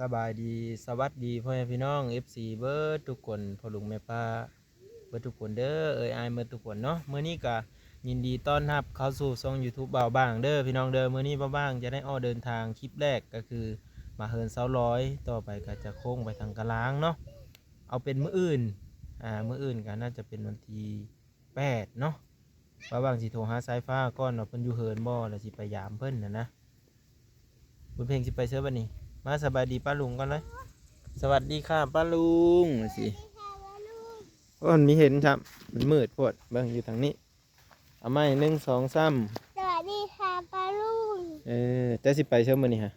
ສະບາຍດີ ສະຫວັດດີພໍ່ແມ່ພີ່ນ້ອງ ເອັຟຊີ ເບິດທຸກຄົນ ພໍ່ລຸງແມ່ປ້າ ເບິດທຸກຄົນເດີ ເອີຍອ້າຍເບິດທຸກຄົນເນາະ. ມື້ນີ້ກະຍິນດີຕ້ອນຮັບເຂົ້າສູ່ຊ່ອງຢູທູບບ່າວບາງເດີພີ່ນ້ອງເດີ. ມື້ນີ້ບ່າວບາງຈະໄດ້ອອກເດີນທາງ ຄລິບແລກກະຄືມາເຮືອນຊາວລອຍ ຕໍ່ໄປກະຈະໂຄ້ງໄປທາງກະລາງເນາະ. ເອົາເປັນມື້ອື່ນ ອາ ມື້ອື່ນກະໜ້າຈະເປັນວັນທີ ແປດເນາະ. ວ່າຫວ່າງຊິໂທຫາສາຍຟ້າກ່ອນວ່າເພິ່ນຢູ່ເຮືອນບໍ່ ແລ້ວຊິໄປຢາມເພິ່ນຫັ້ນນະ. ບຸນເພັງຊິໄປໃສບັດນີ້? ມາສະບາຍດີປ້າລຸງກ່ອນເລີຍ. ສະຫວັດດີຄ່າປ້າລຸງ ວ່າຊິ. ໂອ້ ມັນມີເຫັນຊ້ຳ ມັນມືດໂພດ. ເບິ່ງຢູ່ທາງນີ້. ເອົາໃໝ່ ໜຶ່ງ ສອງ ສາມ. ສະຫວັດດີຄ່າປ້າລຸງ. ເອີ ເຈົ້າຊິໄປໃສມື້ນີ້ຫະ?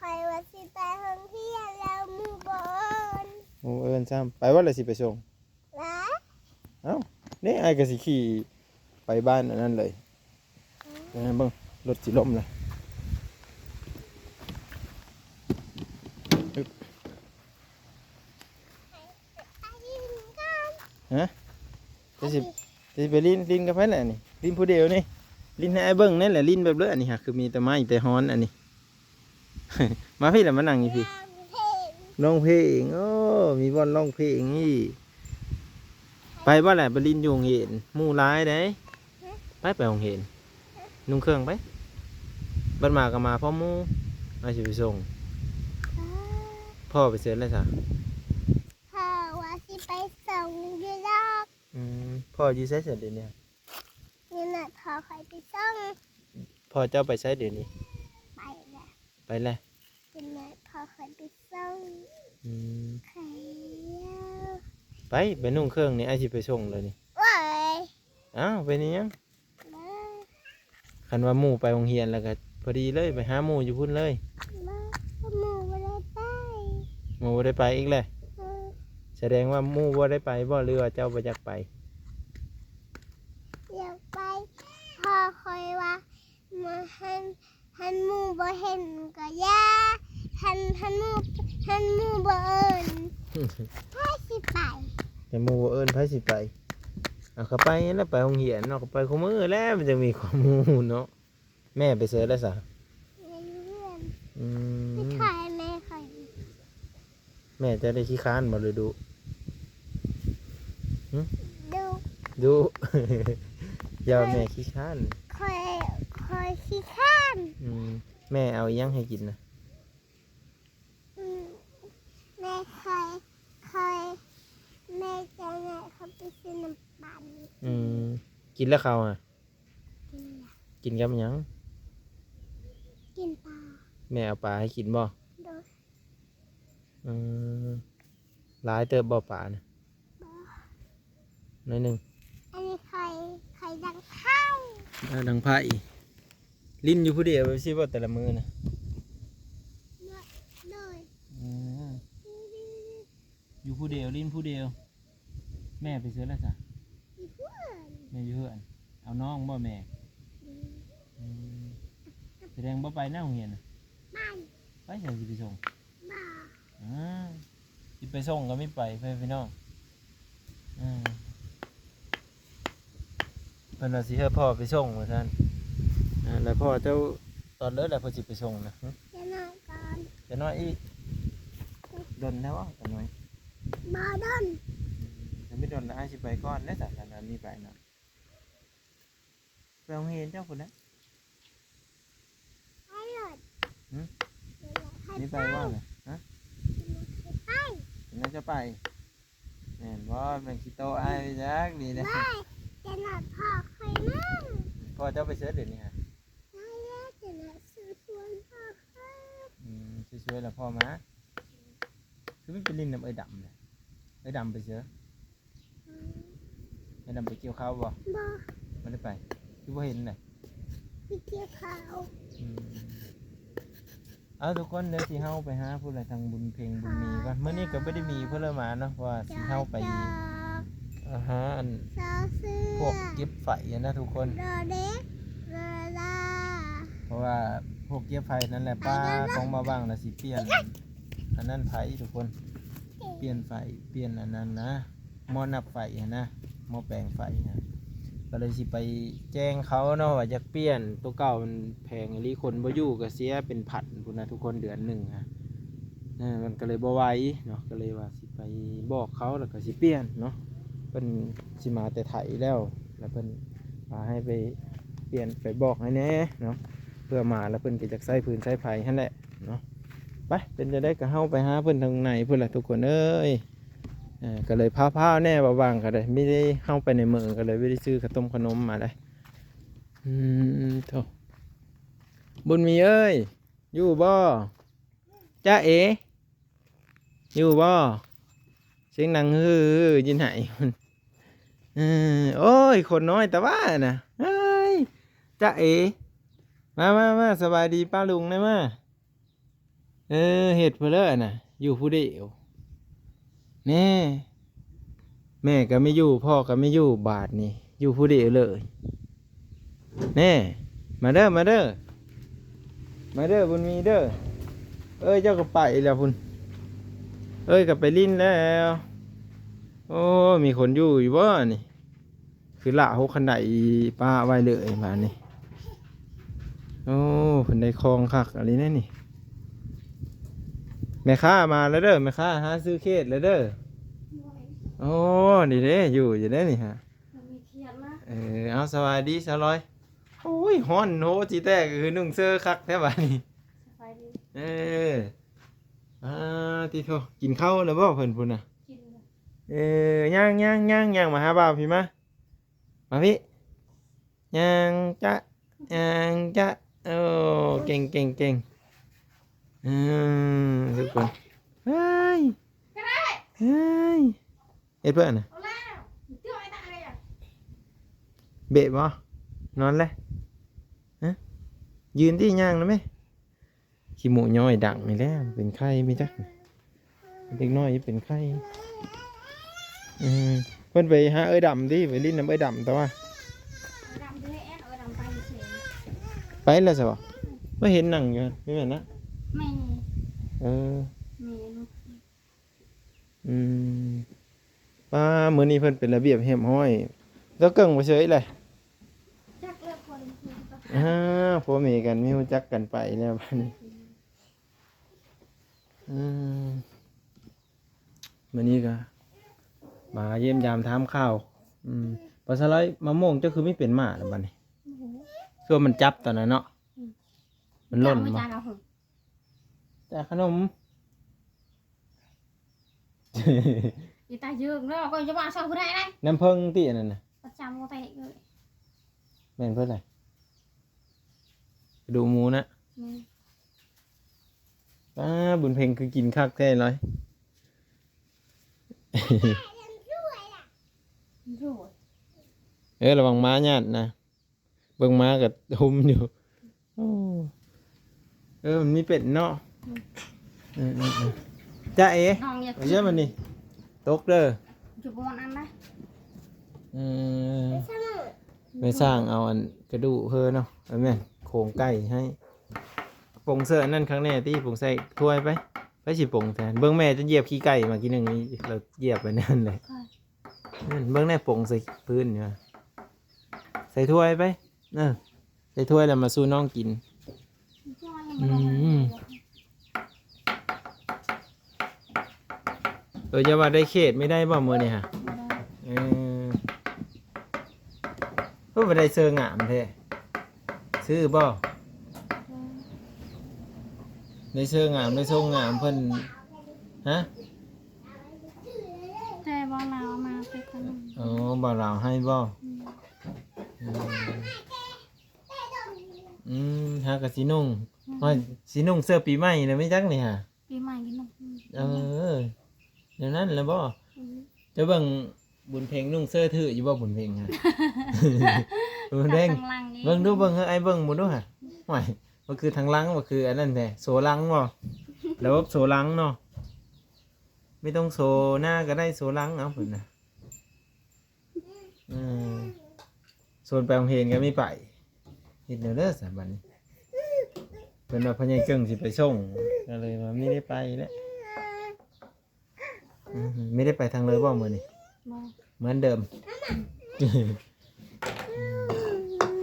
ຂ້ອຍວ່າຊິໄປໂຮງຮຽນ ແລ້ວໝູ່ບໍ່ເອີ້ນ. ໝູ່ບໍ່ເອີ້ນຊ້ຳ. ໄປບໍ່ ແລ້ວຊິໄປສົ່ງ? ເອົ້າ ເດ້ ອ້າຍກະຊິຂີ່ໄປບ້ານອັນນັ້ນເລີຍ. ເບິ່ງ ລົດຊິລົ້ມລະ. ຮະ? ຈະຊິ ຈະຊິໄປຫຼິ້ນ ຫຼິ້ນກັບໃຜລະນີ້? ຫຼິ້ນຜູ້ດຽວນີ້? ຫຼິ້ນໃຫ້ອ້າຍເບິ່ງແນ່ແຫຼະ ຫຼິ້ນແບບເລີຍ. ອັນນີ້ຫາຄືມີແຕ່ໄມ້ແຕ່ຮອນອັນນີ້. ມາພີ້ລະ ມານັ່ງຢູ່ພີ້ ຮ້ອງເພງ ໂອ້ ມີບ່ອນຮ້ອງເພງອີກ. ໄປບໍ່ລະ ໄປຫຼິ້ນຢູ່ໂຮງຮຽນ ໝູ່ຫຼາຍເດ້. ໄປ ໄປໂຮງຮຽນ ນຸ່ງເຄື່ອງໄປ. ບັດມາກະມາພ້ອມໝູ່ ອ້າຍຊິໄປສົ່ງ. ພໍ່ໄປໃສລະຊະ? ພໍ່ວ່າຊິໄປສົ່ງຢູ່ດອກ. ອືມ ພໍ່ຢູ່ໃສຊະດຽວນີ້? ນີ້ນະ ພໍ່ຂ້ອຍໄປສົ່ງ. ພໍ່ເຈົ້າໄປໃສດຽວນີ້? ໄປແລ້ວ ໄປແລ້ວ. ເປັນໄງ ພໍ່ຂ້ອຍໄປສົ່ງ. ອືມ ໄປ ໄປນຸ່ງເຄື່ອງນີ້ ອ້າຍຊິໄປສົ່ງແລ້ວນີ້. ໂອ້ຍ ອ້າວ ເປັນອີຫຍັງ? ຄັນວ່າໝູ່ໄປໂຮງຮຽນແລ້ວກະພໍດີເລີຍ ໄປຫາໝູ່ຢູ່ພຸ້ນເລີຍ. ບໍ່ ໝູ່ບໍ່ໄດ້ໄປ. ໝູ່ບໍ່ໄດ້ໄປອີກແລ້ວ? ເອີ ສະແດງວ່າໝູ່ບໍ່ໄດ້ໄປບໍ່ ຫຼືວ່າເຈົ້າບໍ່ຢາກໄປ? ຢາກໄປ ພໍ່ຂ້ອຍວ່າ ມາ ຄັນ ຄັນໝູ່ບໍ່ເຫັນກະຢ່າ ຄັນ ຄັນໝູ່ ຄັນໝູ່ບໍ່ເອີ້ນ ໃຜຊິໄປ? ຄັນໝູ່ບໍ່ເອີ້ນໃຜຊິໄປ? ເອົາ ກະໄປແລ້ວ ໄປໂຮງຮຽນເນາະ ກະໄປຄູ່ມື້ແລ້ວ ມັນຈັ່ງມີຄວາມຮູ້ເນາະ. ແມ່ໄປໃສລະຊະ? ແມ່ຢູ່ເຮືອນ. ອືມ ໄປຖ່າຍແມ່ຂ້ອຍ. ແມ່ເຈົ້າໄດ້ຂີ້ຄ້ານບໍ່ ຫຼືດຸ? ຫຶ? ດຸ ດຸ. ຢ່າວ່າແມ່ຂີ້ຄ້ານ. ຂ້ອຍ ຂ້ອຍຂີ້ຄ້ານ. ອືມ ແມ່ເອົາອີ່ຫຍັງໃຫ້ກິນນະ? ອືມ ແມ່ຂ້ອຍ ຂ້ອຍ ແມ່ຈະໃຫ້ຂ້ອຍໄປຊື້ນ້ຳປັ່ນ. ອືມ ກິນແລ້ວເຂົ້າຫະ? ກິນແລ້ວ. ກິນກັບຫຍັງ? ກິນປາ. ແມ່ເອົາປາໃຫ້ກິນບໍ່? ໂດຍ. ອືມ ຫຼາຍເຕີບບໍ່ປານະ? ບໍ່ ໜ້ອຍໜຶ່ງ. ອັນນີ້ໄຂ່ ໄຂ່ດັງໄຟ. ເອີ ດັງໄຟ. ຫຼິ້ນຢູ່ຜູ້ດຽວແບບຊີ້ບໍ່ແຕ່ລະມື້ນະ? ໂດຍ. ອືມ ຢູ່ຜູ້ດຽວ ຫຼິ້ນຜູ້ດຽວ. ແມ່ໄປໃສລະຊະ? ຢູ່ເຮືອນ. ແມ່ຢູ່ເຮືອນ. ເອົານ້ອງບໍ່ແມ່? ອືມ ສະແດງບໍ່ໄປນະໂຮງຮຽນນະ? ໄປ. ໄປໃສຊິໄປສົ່ງ? ບໍ່. ອືມ ຊິໄປສົ່ງກະມີໄປ ພີ່ນ້ອງ. ອືມ ເພິ່ນວ່າຊິໃຫ້ພໍ່ໄປສົ່ງວ່າຊັ້ນ. ອາ ແລ້ວພໍ່ເຈົ້າຕອນເລີກແລ້ວເພິ່ນຊິໄປສົ່ງນະ? ຫຶ? ຈະນອນກ່ອນ. ຈະນອນອີກ? ດົນແລ້ວບໍ່? ຈະນອນ ບໍ່ດົນ. ອືມ ຄັນບໍ່ດົນລະອ້າຍຊິໄປກ່ອນເດ້ ຄັນວ່າມີໄປນະ. ໄປໂຮງຮຽນເຈົ້າພຸ້ນນະ. ໄປໂລດ. ຫຶ? ໄປໂລດ. ມີໄປບໍ່ລະ? ຮະ? ໄປ. ແມ່ນເຈົ້າໄປ. ແມ່ນບໍ່? ແມ່ນຂີ້ໂຕອ້າຍໄປຈັກນີ້ນະ. ໄປ ຈະນັດພໍ່ຂ້ອຍນຳ. ພໍ່ເຈົ້າໄປໃສດຽວນີ້ຫະ? ໄປແລ້ວ ຈະນັດຊື້ຊ່ວຍພໍ່ຂ້ອຍ. ອືມ ຊິຊ່ວຍລະພໍ່ມາ. ຄືໄປຫຼິ້ນນຳເອື້ອຍດຳນະ? ເອື້ອຍດຳໄປໃສ? ອືມ ແມ່ນຳໄປກ່ຽວເຂົ້າບໍ່? ບໍ່ ບໍ່ໄດ້ໄປ. ຄືບໍ່ເຫັນນະ? ໄປກ່ຽວເຂົ້າ. ອືມ ເອົາ ທຸກຄົນ ດຽວຊິເຮົາໄປຫາພຸ້ນລະ ທາງບຸນເພັງ ບຸນມີກ່ອນ. ມື້ນີ້ກະບໍ່ໄດ້ມີເພິ່ນລະມາເນາະ ເພາະວ່າຊິເຮົາໄປ ອາ ຫາອັນ ພວກເກັບໄຟຫັ້ນນະທຸກຄົນ. ເພາະວ່າພວກເກັບໄຟຫັ້ນແຫຼະ ປ້າຂອງບ່າວຫວ່າງລະຊິປ່ຽນອັນນັ້ນໄຟທຸກຄົນ. ປ່ຽນໄຟ ປ່ຽນອັນນັ້ນນະ ໝໍ້ນັບໄຟຫັ້ນນະ ໝໍ້ແປງໄຟຫັ້ນ. ກະເລີຍຊິໄປແຈ້ງເຂົາເນາະວ່າຢາກປ່ຽນ ໂຕເກົ່າມັນແພງອີ່ຫຼີ ຄົນບໍ່ຢູ່ກະເສຍເປັນພັນພຸ້ນນະທຸກຄົນ ເດືອນໜຶ່ງຫັ້ນ. ເອີ ມັນກໍເລີຍບໍ່ໄຫວເນາະ ກໍເລີຍວ່າຊິໄປບອກເຂົາ ແລ້ວກໍຊິປ່ຽນເນາະ. ເພິ່ນຊິມາແຕ່ໄຖແລ້ວ ແລ້ວເພິ່ນວ່າໃຫ້ໄປປ່ຽນ ໄປບອກໃຫ້ແດ່ເນາະ ເພື່ອມາແລ້ວເພິ່ນກໍຢາກໃຊ້ຟືນໃຊ້ໄຟຫັ້ນແຫຼະເນາະ. ໄປ ເປັນຈັ່ງໃດກໍເຮົາໄປຫາເພິ່ນທາງໃນພຸ້ນລະທຸກຄົນເອີຍ. ເອີ ກໍເລີຍພ້າວໆແດ່ ບ່າວຫວ່າງກໍໄດ້ ມີແຕ່ເຮົາໄປໃນເມືອງ ກໍເລີຍບໍ່ໄດ້ຊື້ຂະຕົ້ມຂະໜົມມາເດ້. ອືມ ໂທ້ ບຸນມີເອີຍ ຢູ່ບໍ່? ຈ໊ະເອ ຢູ່ບໍ່? ສຽງດັງຮືໆຢູ່ໃນ ເອີ ໂອ້ຍ ຄົນນ້ອຍແຕ່ວ່ານະ ເອີຍ ຈ໊ະເອ ມາ ມາ ມາ ສະບາຍດີປ້າລຸງແດ່ມາ. ເອີ ເຮັດເພິ່ນເລີຍນະ ຢູ່ຜູ້ດຽວ ແນ່ ແມ່ກໍໄມ່ຢູ່ ພໍ່ກໍໄມ່ຢູ່ ບາດນີ້ຢູ່ຜູ້ດຽວເລີຍ ແນ່ ມາເດີ ມາເດີ ມາເດີ ບຸນມີເດີ. ເອີຍ ເຈົ້າກໍໄປແລ້ວພຸ້ນ ເອີຍ ກໍໄປຫຼິ້ນແລ້ວ. ໂອ້ ມີຄົນຢູ່ຢູ່ບໍ່ນີ້? ຄືລາກຫົກຄັນໄດປ້າໄວ້ເລີຍບາດນີ້. ໂອ້ ເພິ່ນໄດ້ຄອງຄັກອີ່ຫຼີແນ່ນີ້. ແມ່ຄ້າມາແລ້ວເດີ ແມ່ຄ້າຫາຊື້ເຄດແລ້ວເດີ. ໂອ້ ນີ້ເດ້ ຢູ່ຢູ່ເດ້ນີ້ຫາ. ບໍ່ມີຂຽດນະ. ເອີ ເອົາ ສະບາຍດີສາວລອຍ. ໂອ້ຍ ຮ້ອນໂຫ ຊິແຕກ ຄືນຸ່ງເຊີຄັກແທ້ບາດນີ້. ສະບາຍດີ. ເອີ ອາ ຕິໂທ ກິນເຂົ້າແລ້ວບໍ່ເພິ່ນພຸ້ນນະ? ກິນແລ້ວ. ເອີ ຍ່າງໆໆ ຍ່າງມາຫາບ່າວພີ້ມາ. ມາພີ້ ຍ່າງຈະ ຍ່າງຈະ ໂອ້ ເກັ່ງໆໆ ອືມ ທຸກຄົນ ເຮີ້ຍ ເຮີ້ຍ ເຮັດເພື່ອນນະ ເບະບໍ່? ນອນແລ້ວ ຮະ ຢືນຕິ ຍ່າງນະແມ່. ຂີ້ມູກຍ້ອຍດັງນີ້ແຫຼະ ເປັນໄຂ້ແມ່ນຈັກ ເດັກນ້ອຍເປັນໄຂ້. ອືມ ເພິ່ນໄປຫາເອື້ອຍດຳຕິ ໄປຫຼິ້ນນຳເອື້ອຍດຳ ແຕ່ວ່າ ດຳເດ້ ເອື້ອຍດຳໄປເສຍ ໄປແລ້ວຊະບໍ່? ບໍ່ເຫັນນັ່ງຢູ່ ແມ່ນນະ ແມ່ ເອີ ແມ່ນ. ອືມ ປ້າ ມື້ນີ້ເພິ່ນເປັນລະບຽບຮຽບຮ້ອຍ ແລ້ວເກິ່ງໄປເສີຍແຫຼະ ຈັກແລ້ວຄົນ ອ່າ ຜົວເມຍກັນມີຮູ້ຈັກກັນໄປແລ້ວບາດນີ້. ອືມ ມື້ນີ້ກໍມາຢ້ຽມຢາມຖາມຂ່າວ. ອືມ ປາສາໄລ ມະມ່ວງເຈົ້າຄືມີເປັນໝາແລ້ວບາດນີ້? ຄືວ່າມັນຈັບຕອນນັ້ນເນາະ ອືມ ມັນຫຼົ່ນບໍ່? ຈາກຂະໜົມ ອີຕາເຢິກເນາະ ຂ້ອຍຈະວ່າຊອກຜູ້ໃດໄດ້ ນ້ຳເຜິ້ງຕິ ອັນນັ້ນນະ ປະຈຳບໍ່ແຕກເລີຍ ແມ່ນເພິ່ນແຫຼະ ກະດູກໝູນະ ແມ່ນ. ປ້າ ບຸນເພັງຄືກິນຄັກແທ້ລອຍ ເອີ ລະວັງໝາຍາດນະ. ເບິ່ງມາກໍຮຸ່ມຢູ່ ໂອ້ ເອີ ມັນມີເປັນເນາະ ອືມ ເອີໆໆ ຈ໊ະເອ ນ້ອງຢາກ ເອົາເຍອະມັນນີ້ ຕົກເດີ ຢູ່ບ່ອນອັນນະ ເອີ ແມ່ຊ່າງເອົາອັນກະດູກເຮີເນາະ ເອີ ແມ່ນໂຄງໄກ່ໃຫ້ ປົງເສີອັນນັ້ນຂ້າງແນ່ຕິ ປົງໃສ່ຖ້ວຍໄປ ໄປຊິປົງແທນ ເບິ່ງແມ່ຈະຢຽບຂີ້ໄກ່ມາກີ້ໜຶ່ງນີ້ ລາວຢຽບໄປນັ້ນແຫຼະ. ນັ້ນ ເບິ່ງແນ່ ປົງໃສ່ພື້ນຢູ່ ໃສ່ຖ້ວຍໄປ ເອີ ໃສ່ຖ້ວຍແລ້ວມາສູ່ນ້ອງກິນ. ອືມ ເອີ ຢ່າວ່າໄດ້ເຄດ ມີໄດ້ບໍ່ມື້ນີ້ຫະ? ບໍ່ໄດ້ ເອີ ຄືວ່າໄດ້ເຊີງາມແທ້ ຊື້ບໍ່? ເອີ ໄດ້ເຊີງາມ ໄດ້ຊົງງາມເພິ່ນ ຮະ? ແຕ່ບ່າວລາວເອົາມາແຕ່ຂະໜົມ ອໍ ບ່າວລາວໃຫ້ບໍ່? ອືມ ອືມ ອືມ ຫາກະຊິນຸ່ງ ອືມ ວ່າຊິນຸ່ງເສື້ອປີໃໝ່ນະ ແມ່ນຫຍັງນີ້ຫາ? ປີໃໝ່ກິນນົກ ເອີ ແນວນັ້ນລະບໍ່? ອືມ ເຈົ້າເບິ່ງບຸນເພັງນຸ່ງເສື້ອຖືຢູ່ບໍ່? ບຸນເພັງຫາ ບຸນເພັງ ເບິ່ງດູ ເບິ່ງ ເອີ ອ້າຍເບິ່ງບໍ່ດູຫາ ຫ້ວຍ ບໍ່ຄືທາງຫຼັງ ບໍ່ຄືອັນນັ້ນແທ້ ໂສ້ຫຼັງບໍ່? ລະບົບໂສ້ຫຼັງເນາະ ບໍ່ຕ້ອງໂສ້ໜ້າກໍໄດ້ ໂສ້ຫຼັງເອົາພຸ້ນນະ. ເອີ ໂຊນໄປໂຮງຮຽນກໍມີໄປ ເຮັດແນວເດີຊະບັດນີ້ ເພິ່ນວ່າພໍ່ໃຫຍ່ເກິ່ງຊິໄປສົ່ງ ກໍເລີຍວ່າມີໄດ້ໄປແຫຼະ. ອືມ ມີໄດ້ໄປທາງເລີຍບໍ່ມື້ນີ້? ບໍ່ ເໝືອນເດີມ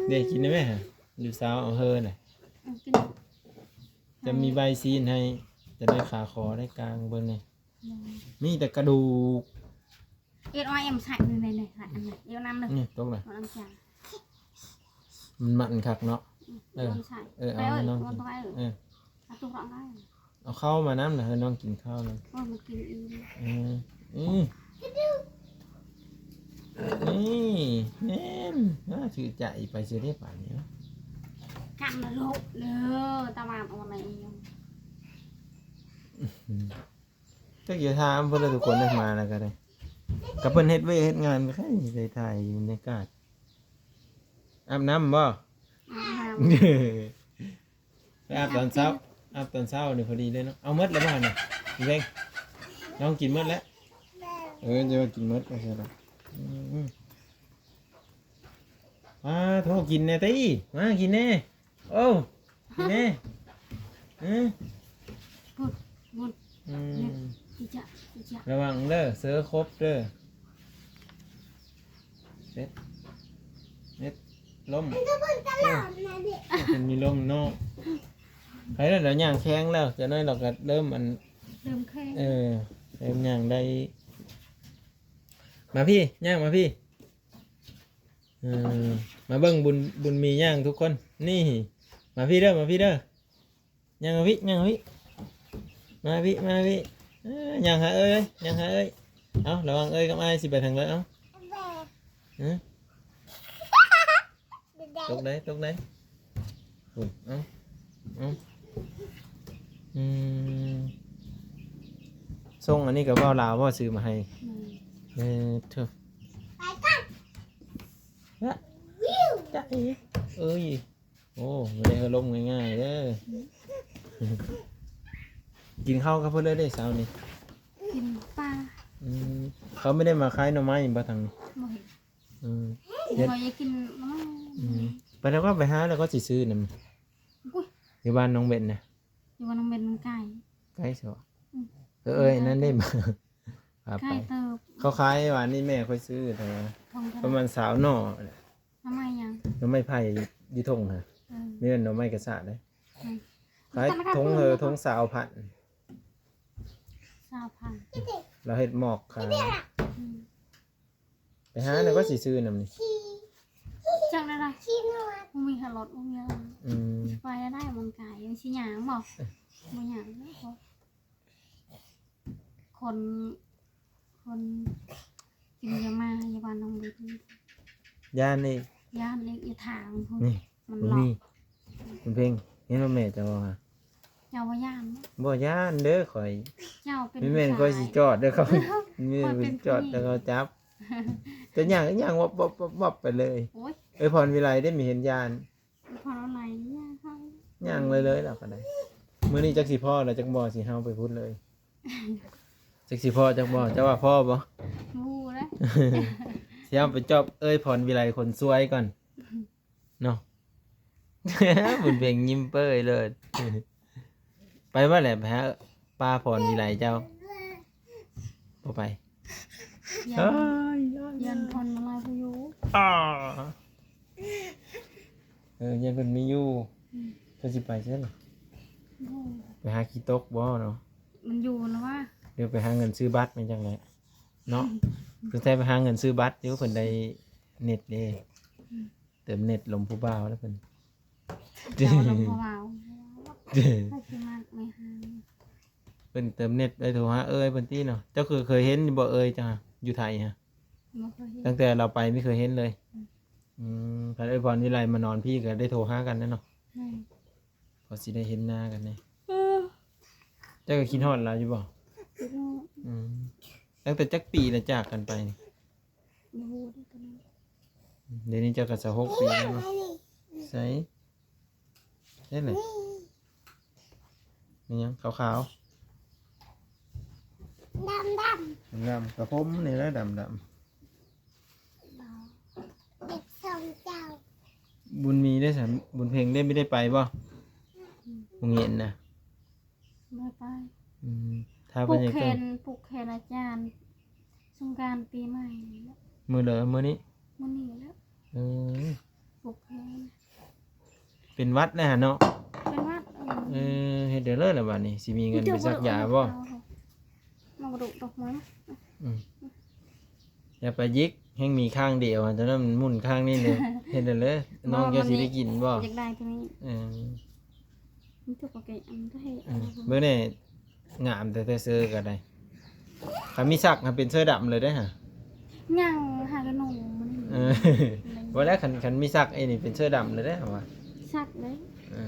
ເດ້ ກິນໄດ້ໄໝຫະ? ລູກສາວເອົາເຮີນະ ເອີ ກິນ ຈະມີໃບຊີ້ນໃຫ້ ຈະໄດ້ຂາຂໍໄດ້ກາງເບິ່ງນີ້ ໂດຍ ມີແຕ່ກະດູກ. ເອັດອອຍເອັມໃສ່ ນີ້ໆ ໃສ່ອັນນີ້ ເອັດນຳເດີ ນີ້ຕົກນະ ເອັດນຳຈານ ມັນມັນຄັກເນາະ. ອືມ ເອີ ເອົາໃສ່ ເອີ ເອົາໃຫ້ນ້ອງກິນ ເອີ ເອົາຕຸກອອກໄດ້ ເອົາເຂົ້າມານຳນະ ໃຫ້ນ້ອງກິນເຂົ້ານຳ. ໂອ້ຍ ມັນກິນອີ່ມ ເອີ ອືມ ນີ້ ແມ່ນ ອ່າ ຖືກໃຈໄປເສຍເດ້ປານນີ້ເນາະ ກັນນະລູກເດີ ຕາຫວານອ່ອນນະອີ່ມ. ຈັກຊິຖາມເພິ່ນລະ ທຸກຄົນໄດ້ມາແລ້ວກໍໄດ້ ກໍເພິ່ນເຮັດວຽກເຮັດງານ ກໍໃຄ່ຊິໄດ້ຖ່າຍບັນຍາກາດ. ອາບນ້ຳບໍ່? ອາບນ້ຳ ໄປອາບຕອນເຊົ້າ ອາບຕອນເຊົ້ານີ້ພໍດີເລີຍເນາະ. ເອົາໝົດແລ້ວບໍ່ຫັ້ນນະ ເວງ? ນ້ອງກິນໝົດແລ້ວ? ເອີ ຈະວ່າກິນໝົດກໍໃຊ່ດອກ. ອືມ ມາໂທກິນແດ່ຕິ ມາກິນແດ່. ໂອ້ ແມ່ ເອີ ບຸນ ບຸນ ອືມ ອີຈະ ອີຈະ ລະວັງເດີ ເຊີຄົບເດີ ເຮັດ ເຮັດ ລົ້ມ ເອີ ມັນມີລົ້ມເນາະ. ໃຜລະ ລາວຍ່າງແຂງແລ້ວ ຈັກໜ້ອຍລາວກໍເລີ່ມອັນ ເລີ່ມແຂງ ເອີ ເລີ່ມຍ່າງໄດ້. ມາພີ້ ຍ່າງມາພີ້. ເອີ ມາເບິ່ງບຸນ ບຸນມີຍ່າງທຸກຄົນ. ນີ້ ມາພີ້ເດີ ມາພີ້ເດີ ຍ່າງມາພີ້ ຍ່າງມາພີ້ ມາພີ້ ມາພີ້. ເອີ ຍ່າງຫາເອີຍ ຍ່າງຫາເອີຍ. ເອົາ ລະວັງເອີຍກັບອ້າຍຊິໄປທາງໃດ. ເອົາ ຮະ ຕົກໄດ໋ ຕົກໄດ໋. ໂອ້ ເອົ້າ ເອົ້າ ອືມ ສົ່ງອັນນີ້ກໍເວົ້າລາວບໍ່ ຊື້ມາໃຫ້? ອືມ ເອີເທີ ໄປກັນ ຈະ ຈະເອ ເອີຍ ໂອ້ ບໍ່ໄດ້ເອີລົມງ່າຍໆເດີ. ກິນເຂົ້າກັບເພິ່ນເລີຍເດ້ເຊົ້ານີ້ ກິນປາ. ອືມ ເຂົາບໍ່ໄດ້ມາຂາຍໜໍ່ໄມ້ບໍ່ທາງນີ້? ບໍ່ເຫັນ. ອືມ ເຮັດ ຂ້ອຍຢາກກິນ ອືມ ໄປແລ້ວກໍໄປຫາແລ້ວກໍຊິຊື້ນຳ. ອຸ້ຍ ຢູ່ບ້ານນ້ອງເບັນນະ? ຢູ່ບ້ານນ້ອງເບັນມັນໄກ ໄກຊະ. ອືມ ເອີ ເອີຍ ອັນນັ້ນເດ້ ພາໄປ ໄກເຕີບ. ເຂົາຂາຍຫວານນີ້ແມ່ຂ້ອຍຊື້ເທົ່າ ປະມານຊາວໜໍ່. ໜໍ່ໄມ້ຫຍັງ? ໜໍ່ໄມ້ໄຜ່ຢູ່ທົ່ງຫັ້ນ. ເອີ ມີແມ່ນໜໍ່ໄມ້ກະສາດເດ້. ອືມ ຂາຍຖົງເອີ ຖົງຊາວພັນ ຊາວພັນ ລາວເຮັດໝອກຂາຍ. ອືມ ໄປຫາແລ້ວກໍຊິຊື້ນຳນີ້. ຈັ່ງໃດລະ ບໍ່ມີຄ່າລົດ ບໍ່ມີ. ອືມ ຊິໄປໄດ້ ມັນໄກ ຊິຍ່າງບໍ່? ບໍ່ຍ່າງເນາະ ຄົນ ຄົນກິນຢາມາຢູ່ບ້ານນ້ອງເບັນ. ຢ້ານອີກ ຢ້ານອີກ ຢູ່ທາງພຸ້ນ ນີ້ ມັນລັອກ. ຄຸນເພັງ ເຫັນບໍ່ແມ່ເຈົ້າເວົ້າຫາ? ເຈົ້າບໍ່ຢ້ານເນາະ? ບໍ່ຢ້ານເດີຂ້ອຍ. ເຈົ້າເປັນ ແມ່ນຂ້ອຍຊິຈອດເດີ ເຂົາ ແມ່ນຂ້ອຍຊິຈອດເດີ ເຂົາຈັບ. ຈະຍ່າງ ຍ່າງວັບໆໆໄປເລີຍ. ໂອ້ຍ ເອີຍ ພອນວິໄລເດ້ ມີເຫັນຢ້ານ ພອນວິໄລຍ່າງເຂົ້າ ຍ່າງເລີຍໆ ລາວກໍໄດ້. ມື້ນີ້ຈັກຊິພໍ້ລະຈັກບໍ່ ຊິເຮົາໄປພຸ້ນເລີຍ. ຈັກຊິພໍ້ຈັກບໍ່ ເຈົ້າວ່າພໍ້ບໍ່? ບໍ່ລະ ຊິເຮົາໄປຈອບເອີຍ ພອນວິໄລຄົນສວຍກ່ອນ. ເນາະ ບຸນເພັງຍິ້ມເປີ້ຍເລີຍ. ໄປບໍ່ແຫຼະ ໄປຫາປ້າພອນວິໄລເຈົ້າ? ບໍ່ໄປ. ຢ້ານ ເອີຍ ຢ້ານພອນມາລາຍບໍ່ຢູ່. ອ້າ ເອີ ຢ້ານເພິ່ນມີຢູ່. ອືມ ເຈົ້າຊິໄປໃສລະ? ບໍ່ ໄປຫາຂີ້ຕົກບໍ່ເນາະ? ມັນຢູ່ນະວ່າ ດຽວໄປຫາເງິນຊື້ບັດແມ່ນຈັ່ງໃດເນາະ. ສະໄຕໄປຫາເງິນຊື້ບັດຢູ່ ເພິ່ນໄດ້ເນັດເດ້. ອືມ ເຕີມເນັດລົມຜູ້ບ່າວແລ້ວເພິ່ນ. ເຈົ້າລົມຜູ້ບ່າວ ໃຜຊິມັກແມ່ຫາ. ເພິ່ນເຕີມເນັດໄດ້ໂທຫາເອີຍເພິ່ນຕິເນາະ. ເຈົ້າຄືເຄີຍເຫັນຢູ່ບໍ່ເອີຍເຈົ້າ ຢູ່ໄທຫະ? ບໍ່ເຄີຍເຫັນ ຕັ້ງແຕ່ລາວໄປບໍ່ເຄີຍເຫັນເລີຍ. ອືມ ອືມ ຄັນເອີຍພອນວິໄລມານອນພີ້ກໍໄດ້ໂທຫາກັນແນ່ເນາະ. ແມ່ນ ພໍຊິໄດ້ເຫັນໜ້າກັນແນ່. ເອີ ເຈົ້າກໍຄິດຮອດລາວຢູ່ບໍ່? ຄິດຮອດ. ອືມ ຕັ້ງແຕ່ຈັກປີລະຈາກກັນໄປນີ້? ບໍ່ຮູ້ເດ້ຕອນນັ້ນ. ອືມ ດຽວນີ້ເຈົ້າກໍຊາວຫົກປີແລ້ວເນາະ. ໃສ? ເຮັດແຫຼະ ມີຫຍັງຂາວໆ? ດຳໆ ດຳໆ ກະຜົມນີ້ແຫຼະດຳໆ. ບໍ່ ເດັກສອງເຈົ້າ. ບຸນມີໄດ້ໃສ? ບຸນເພັງໄດ້ ບໍ່ໄດ້ໄປບໍ່? ອືມ ໂຮງຮຽນນະ? ບໍ່ໄດ້ໄປ. ອືມ ຖ້າເພິ່ນຢາກ ຜູກແຂນ ຜູກແຂນອາຈານ ສົງການປີໃໝ່ນີ້ແຫຼະ. ມື້ໃດ? ມື້ນີ້? ມື້ນີ້ແຫຼະ. ເອີ ຜູກແຂນ. ເປັນຫວັດແລ້ວຫັ້ນເນາະ. ເປັນຫວັດ ເອີ ເອີ ເຮັດແນວໃດລະບາດນີ້ ຊິມີເງິນໄປສັກຢາບໍ່? ມາກະດູກຕອກມາ ອືມ ຢ່າໄປຢິກ ແຮ່ງມີຂ້າງດຽວ ຕອນນັ້ນໝຸນຂ້າງນີ້ເລີຍ ເຮັດແນວໃດ ນ້ອງເຈົ້າຊິໄດ້ກິນບໍ່? ຢາກໄດ້ຕົວນີ້ ເອີ ມັນຖືກວ່າແກ ອັນ ເບິ່ງແດ່ ງາມແທ້ໆ ເສື້ອກໍໄດ້ ຄັນມີສັກຫັ້ນເປັນເສື້ອດຳເລີຍເດ້ຫະ ຍັງຫາກະໜູມັນ ເອີ ບໍ່ແລ້ວ ຄັນ ຄັນມີສັກໄອ້ນີ້ເປັນເສື້ອດຳເລີຍເດ້ຫະວ່າ ສັກເລີຍ ເອີ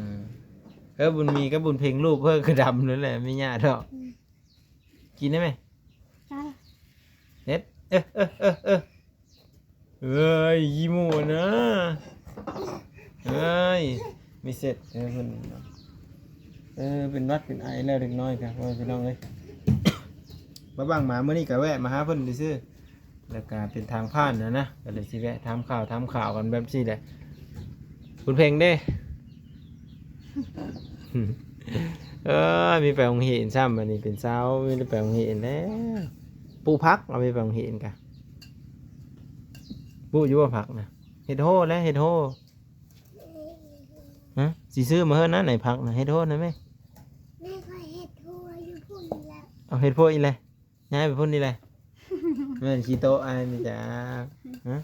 ເອີ ບຸນມີກັບບຸນເພັງ ຮູບເພິ່ນກໍດຳນັ້ນແຫຼະ ມີຫຍ້າດອກ ອືມ ກິນໄດ້ໄໝ? ເຮັດ ເອີ ເອີ ເອີ ເອີ ເອີຍ ຂີ້ໝູນະ ເອີຍ ມີເຊັດ ເອີ ເພິ່ນ ເອີ ເປັນຫວັດເປັນໄອແລ້ວເດັກນ້ອຍກະ ໂອ້ຍ ພີ່ນ້ອງເອີຍ ມາບັງມາ ມື້ນີ້ກະແວະມາຫາເພິ່ນຊື່ໆ ແລ້ວກະເປັນທາງຜ່ານຫັ້ນນະ ກະເລີຍຊິແວະຖາມຂ່າວ ຖາມຂ່າວກັນແບບຊີ້ແຫຼະ ບຸນເພັງເດ້ ເອີ ມີໄປໂຮງຮຽນຊ້ຳ ບັດນີ້ເປັນສາວ ມີໄປໂຮງຮຽນແລ້ວ ປູກຜັກ ເອົາໄປ ໄປໂຮງຮຽນກະ ປູກຢູ່ບໍ່ຜັກນະ? ເຮັດໂຮແຫຼະ ເຮັດໂຮ ຮະ ຊິຊື້ມາເຮີ້ນນະ ໄອ້ຜັກນະ ເຮັດໂຮນະແມ່ ແມ່ຂ້ອຍເຮັດໂຮຢູ່ພຸ້ນແລ້ວ ເອົາເຮັດໂພອີກແລ້ວ ຍ້າຍໄປພຸ້ນນີ້ແຫຼະ ແມ່ນຂີ້ໂຕະອ້າຍນີ້ຈ້າ ຮະ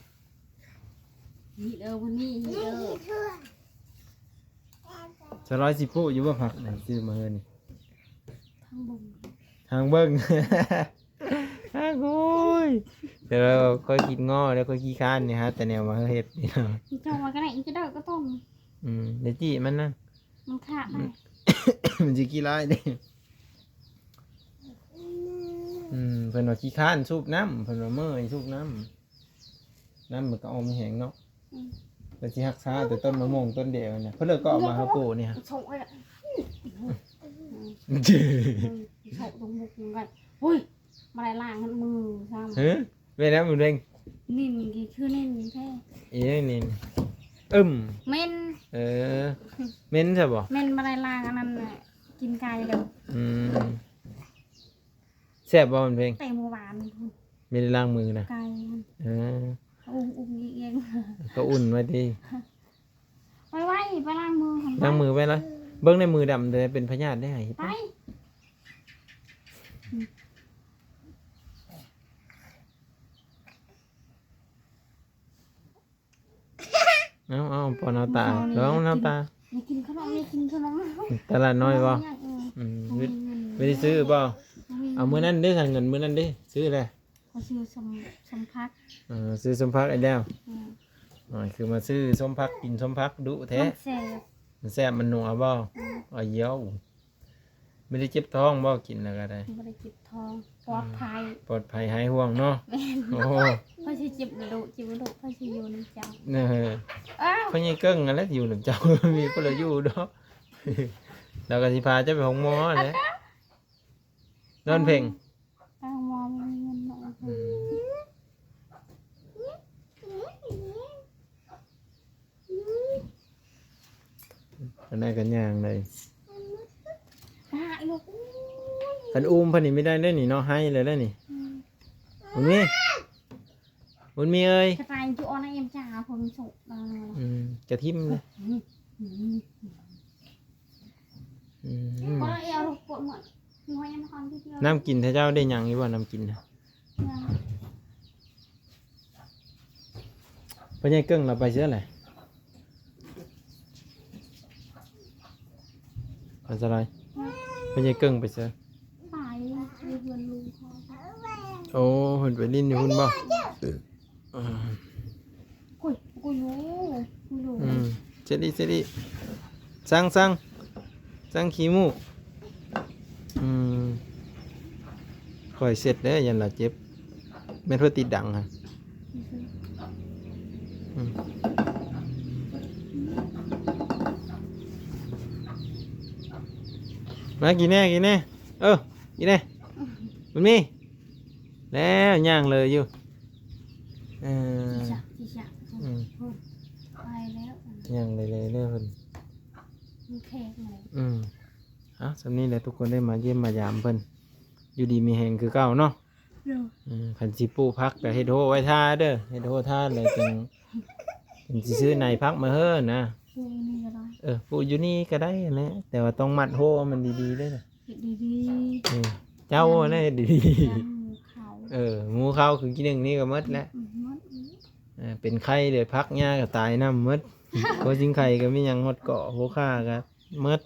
ນີ້ເດີ ພຸ້ນນີ້ ນີ້ເດີ ສາວລອຍຊິປູກຢູ່ບໍ່ຜັກນະ ຊື້ມາເຮີ້ນນີ້ ທາງເບິ່ງ ທາງເບິ່ງ ໂອ້ຍ ແຕ່ວ່າຂ້ອຍຂີ້ງໍ້ແລ້ວ ຂ້ອຍຂີ້ຄ້ານນີ້ ຫາແຕ່ແນວມາເຮັດນີ້ເນາະ ເຈົ້າວ່າກໍໄດ້ ຈະໄດ້ກໍຕ້ອງ ອືມ ໄດ້ຈີ້ມັນນະ ມັນຂາດໄດ້ ມັນຊິຂີ້ຮ້າຍເດ້ ອືມ ເພິ່ນວ່າຂີ້ຄ້ານສູບນ້ຳ ເພິ່ນວ່າເມື່ອຍສູບນ້ຳ ນ້ຳມັນກໍອອກມາແຮງເນາະ ອືມ ເພິ່ນຊິຮັກສາແຕ່ຕົ້ນມະມ່ວງຕົ້ນດຽວນະ ເພິ່ນເລີຍກໍເອົາມາໃຫ້ປູກນີ້ ໂຊກເລີຍ ອືມ ໂຊກຕົງມຸກມັນກໍ ໂອ້ຍ ບໍ່ໄດ້ລ້າງມືຊ້ຳ ຮະ ແມ່ນແລ້ວ ມັນເປັນ ນີ້ມັນຄືນີ້ແທ້ ອີນີ້ ອຶມ ເໝັນ ເອີ ເໝັນຊະບໍ່ ເໝັນ ບໍ່ໄດ້ລ້າງອັນນັ້ນ ກິນໄກ່ແລ້ວ ອືມ ແຊບບໍ່ ມັນເປັນ ແຕ່ມື້ວານພຸ້ນ ບໍ່ໄດ້ລ້າງມືນະ ໄກ່ ເອີ ອຸ້ງໆ ເອງ ກໍອຸ່ນໄວ້ຕິ ໄວໆ ໄປລ້າງມືຫັ້ນ ລ້າງມືໄວ້ລະ ເບິ່ງໃນມືດຳເດ້ ເປັນພະຍາດໄດ້ ໄປ ເອົາໆ ປ້ອນເອົາຕາ ລອງເອົາຕາ ຢາກກິນຂະໜົມ ຢາກກິນຂະໜົມ ຕະຫຼາດນ້ອຍບໍ່? ອືມ ອືມ ບໍ່ມີເງິນ ບໍ່ໄດ້ຊື້ບໍ່? ບໍ່ມີເງິນ ເອົາມື້ນັ້ນເດ້ ເງິນມື້ນັ້ນເດ້ ຊື້ແຫຼະ ເຂົາຊື້ສົ້ມ ສົ້ມຜັກ ເອີ ຊື້ສົ້ມຜັກອີກແລ້ວ ອືມ ອໍ ຄືມາຊື້ສົ້ມຜັກ ກິນສົ້ມຜັກດຸແທ້ ມັນແຊບ ມັນແຊບ ມັນນົວບໍ່? ອືມ ອາຍົວ ບໍ່ໄດ້ເຈັບທ້ອງບໍ່? ກິນແລ້ວກໍໄດ້ ບໍ່ໄດ້ເຈັບທ້ອງ ປອດໄພ ອືມ ປອດໄພຫາຍຫ່ວງເນາະ ແມ່ນ ໂອ້ ໃຜຊິເຈັບໂລດ ເຈັບໂລດ ໃຜຊິຢູ່ນຳເຈົ້າ ເອີ ອ້າວ ພໍ່ໃຫຍ່ເກິ່ງຫັ້ນແຫຼະຢູ່ນຳເຈົ້າ ມີຜູ້ລະຢູ່ເນາະ ລາວກໍຊິພາເຈົ້າໄປໂຮງໝໍແຫຼະ ນອນເພັງ ໄປໂຮງໝໍບໍ່ມີເງິນເນາະ ອືມ ອັນນັ້ນກໍຍ່າງໄດ້ ຫາລູກ ຄັນອຸ້ມເພິ່ນນີ້ບໍ່ໄດ້ເດ້ນີ້ເນາະ ໄຫ້ເລີຍເດ້ນີ້ ອືມ ບຸນມີ ບຸນມີເອີຍ ກະໄຕຈຸອອນເອັມຈາເພິ່ນໂຊກ ອືມ ກະຖິ້ມເລີຍ ອືມ ອືມ ອືມ ນ້ຳກິນ ຖ້າເຈົ້າໄດ້ຫຍັງຢູ່ບໍ່ ນ້ຳກິນນະ? ພໍ່ໃຫຍ່ເກິ່ງລາວໄປເຊີແຫຼະ? ອັນຕະລາຍ ພໍ່ໃຫຍ່ເກິ່ງໄປເຊີ? ໄປ ໄປເຮືອນລຸງເຂົາ ໂອ້ ເພິ່ນໄປຫຼິ້ນຢູ່ພຸ້ນບໍ່? ອືມ ໂອ້ຍ ກູຢູ່ ກູຢູ່ ອືມ ເຈັດອີກ ເຈັດອີກ ຊັງ ຊັງ ຊັງຂີ້ມູກ ອືມ ຄ່ອຍເຊັດເດີ້ ຢ້ານລາວເຈັບ ແມ່ນເພິ່ນຕິດດັງຫັ້ນ ອືມ ມາກິນແດ່ ກິນແດ່ ເອີ ກິນແດ່ ມັນມີ ແລ້ວຍ່າງເລີຍຢູ່ ເອີ ອືມ ໄປແລ້ວ ຍ່າງເລີຍໆ ເລີຍເພິ່ນ ມັນແຂກແລ້ວ ອືມ ເອົາ ສ່ຳນີ້ແຫຼະ ທຸກຄົນໄດ້ມາຢ້ຽມມາຢາມເພິ່ນ ຢູ່ດີມີແຮງຄືເກົ່າເນາະ ໂດຍ ອືມ ຄັນຊິປູກຜັກກໍເຮັດໂຮໄວ້ຖ້າເດີ້ ເຮັດໂຮຖ້າແລ້ວຈັ່ງ ຈັ່ງຊິຊື້ໃນຜັກມາເຮີ້ນະ ปลูกนี่ก็ได้ เออปลูกอยู่นี่ก็ได้แหละ แต่ว่าต้องมัดหัวมันดีๆเด้อ เฮ็ดดี เออเจ้านะเฮ็ดดี ๆยันหมู่เขา ๆเออหมู่เขาคือกินหนึ่งนี่ก็หมดแล้ว อืมหมด เออเป็นไข้เลยพักหญ้าก็ตายนำหมด หัวสิงไข่ก็มีหยังหมดเกาะหัวข่าก็หมด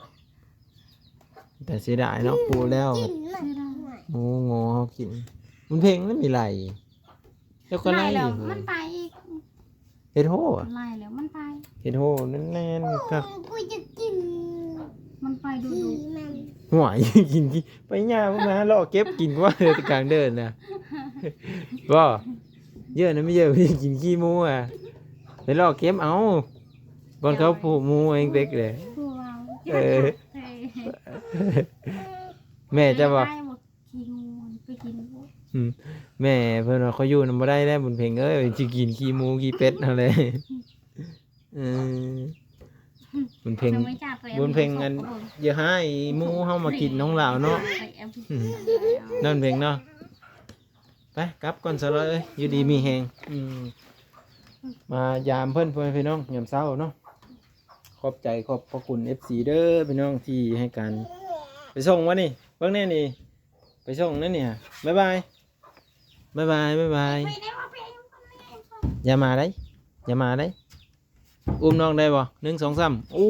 แต่เสียดายเนาะปลูกแล้ว เสียดาย หมูงอเฮากิน มันเพ็งแล้วมีไหลแล้วก็ ไล่ ไล่ แล้ อ ว ยู่ มันไปอีก เฮ็ดโห ไล่แล้วมันไป เฮ็ดโหนั่นแน่นคัก กูจะกิน มันไปดู ขี้ ดู มัน หวยกินขี้ไปย่าพวกมาเลาะเก็บกินกว่าเด้อกลางเดินนะบ่เยอะนะไม่เยอะไปกินขี้หมูอ่ะไปเลาะเก็บเอาบ่อนเขาผูกหมูเองเต็กเลย ผู้เว้า เออ เออ แม่จะว่า ได้บ่ขี้งูไปกินบ่ อืมแม่เพิ่นว่าเขาอยู่นำบ่ได้แล้วบุญเพ็งเอ้ยสิกินขี้หมูขี้เป็ดเอาเลยเออบุญเพ็ง ยังไม่จับไป บุญเพ็งอันอย่าให้หมูเฮามากินน้องลาวเนาะ ไปแอม อืม นั่นเพ็งเนาะไปกลับก่อนสะลอยเอ้ยอยู่ดีมีแฮงอืมมายามเพิ่นพ่อแม่พี่น้องยามเช้าเนาะขอบใจขอบพระคุณ เอฟซี เด้อพี่น้องที่ให้การไปส่งวะนี่เบิ่งแน่นี่ไปส่งนั่นนี่ฮะบ๊ายบายบ๊ายบายบ๊ายบายอย่ามาได้อย่ามาได้อุ้มน้องได้บ่หนึ่งสองสามอู้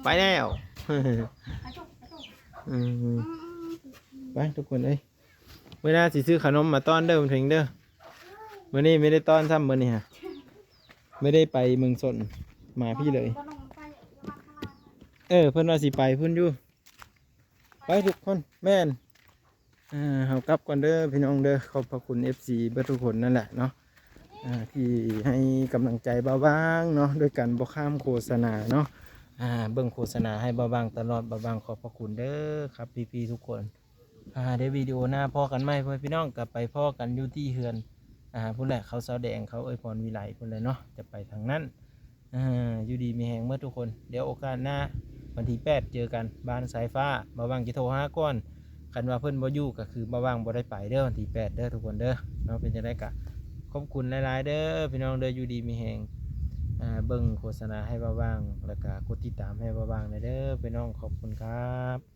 ไปแล้วอืมไปทุกคนเอ้ย มื้อหน้าสิซื้อขนมมาต้อนเด้อบุญเพ็งเด้อมื้อนี้ไม่ได้ต้อนซ้ำมื้อนี้ฮะไม่ได้ไปเมืองสนมาพี่เลย เออเพิ่นว่าสิไปพุ่นอยู่ไปทุกคนแม่นอ่าเฮากลับก่อนเด้อพี่น้องเด้อขอบพระคุณ เอฟซี เบิดทุกคนนั่นแหละเนาะอ่าที่ให้กำลังใจบ่าวบางเนาะด้วยกันบ่ข้ามโฆษณาเนาะอ่าเบิ่งโฆษณาให้บ่าวบางตลอดบ่าวบางขอบพระคุณเด้อครับพี่ๆทุกคน อ่าเดี๋ยววิดีโอหน้าพ้อกันใหม่พ่อแม่พี่น้องก็ไปพ้อกันอยู่ที่เฮือนอ่าพุ้นแหละเขาสาวแดงเขาเอ้ยพรวิไลพุ้นแหละเนาะจะไปทางนั้นอ่าอยู่ดีมีแฮงเบิดทุกคนเดี๋ยวโอกาสหน้าวันที่แปดเจอกันบ้านสายฟ้าบ่าวบางจะโทรหาก่อนคันว่าเพิ่นบ่อยู่ก็คือบ่าวบางบ่ได้ไปเด้อวันที่แปดเด้อทุกคนเด้อเนาะเป็นจั่งใดก็ขอบคุณหลายๆเด้อพี่น้องเด้ออยู่ดีมีแฮงอ่าเบิ่งโฆษณาให้บ่าวบางแล้วก็กดติดตามให้บ่าวบางแหน่เด้อพี่น้องขอบคุณครับ